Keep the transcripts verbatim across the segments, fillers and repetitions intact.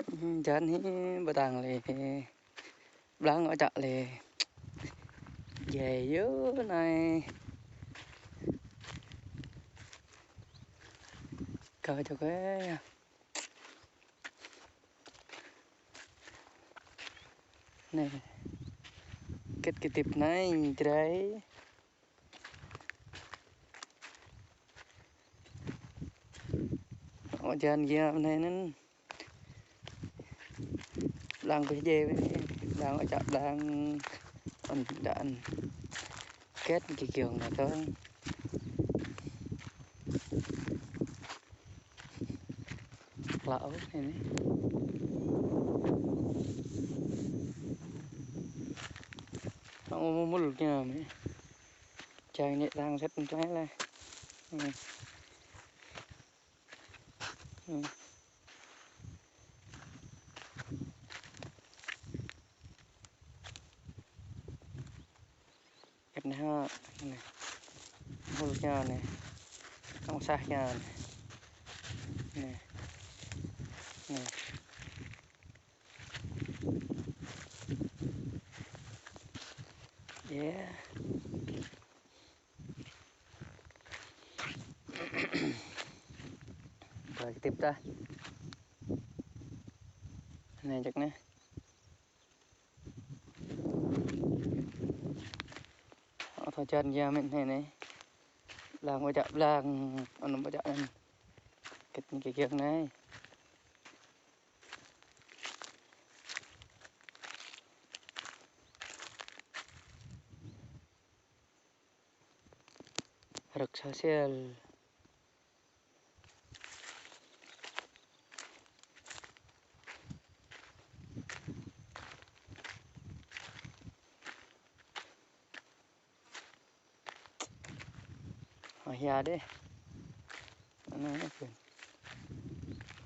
Jăn hĭ ƀơdang lĕ. Blang ôh čă lĕ. Djai yơh anai. Kơ čŏk ơi. Anai. Kĕt kơ tip anai, Jrai. Ơ, jăn giăm anai anŭn. Blang pơh djai, blang ôh čă blang. Ôn đan. Kĕt kơ kiong anai tong. Klă ôh anai. Hăng mơmul kiăng mơ̆n. Čang ñĕ tang sĕt mơ̆n tơlơi lah. Hmm. Hmm. Kĕt anai hă, anai. Mul kiăng anai. Hăng sah kiăng anai. Anai. Anai. Yeah. Ba kơ tip ta. Anai čŏk anai. Ơ, thâo jăn giăm mơ̆n anai anai. Blang ôh čă blang, ôn ôh čă anŭn. Kĕt anai kơ kiăng anai. Rơ̆k sa sel. Hă, hia dêh. Anai, anai, pun.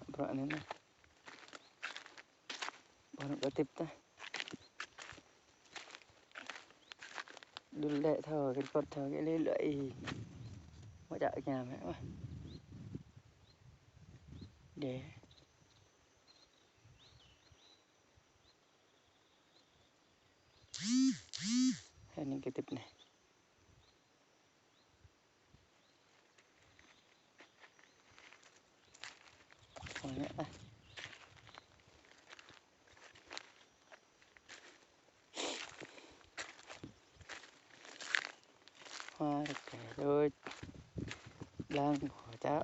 Bruă anai, anai. Bruă anai kơ tip ta. Đul lĕ thâo, kĕt kŏt thâo, kĕt lĕ lĕ ih. Mă čă kiăng mơ̆n, wah. Dêh. Anai kơ tip anai. Anai ah. Hua rơkơi đôč. Blang hua čă.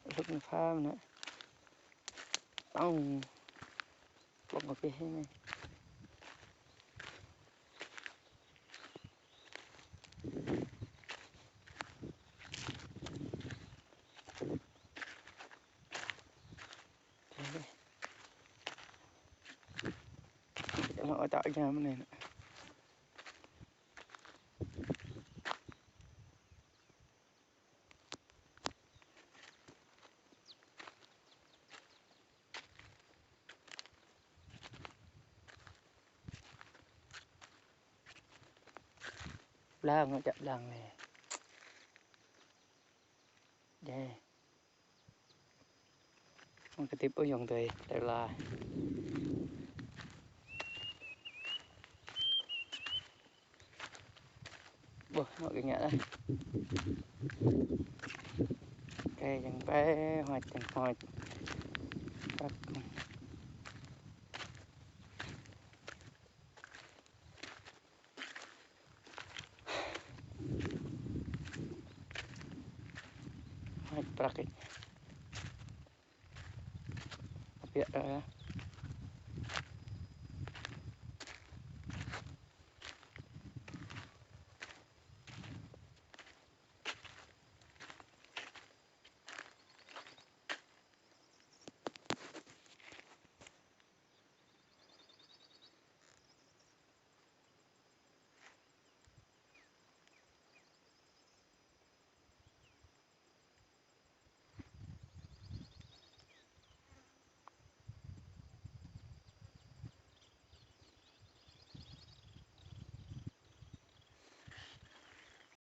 Hlŭk anai pham anai. Tong. Ƀơ̆ng kơ pih anai. Anai, anai. Anai, anai. Blang, ngă čă blang lĕ. Dêh. Ôn kơ tip ôh yŏng tơi, tơi la. Ƀuh, nŏ kơ ngă lah. Kơ yang pe, hoač yang hoač. Prăk. Hoač prăk. Apiak dah.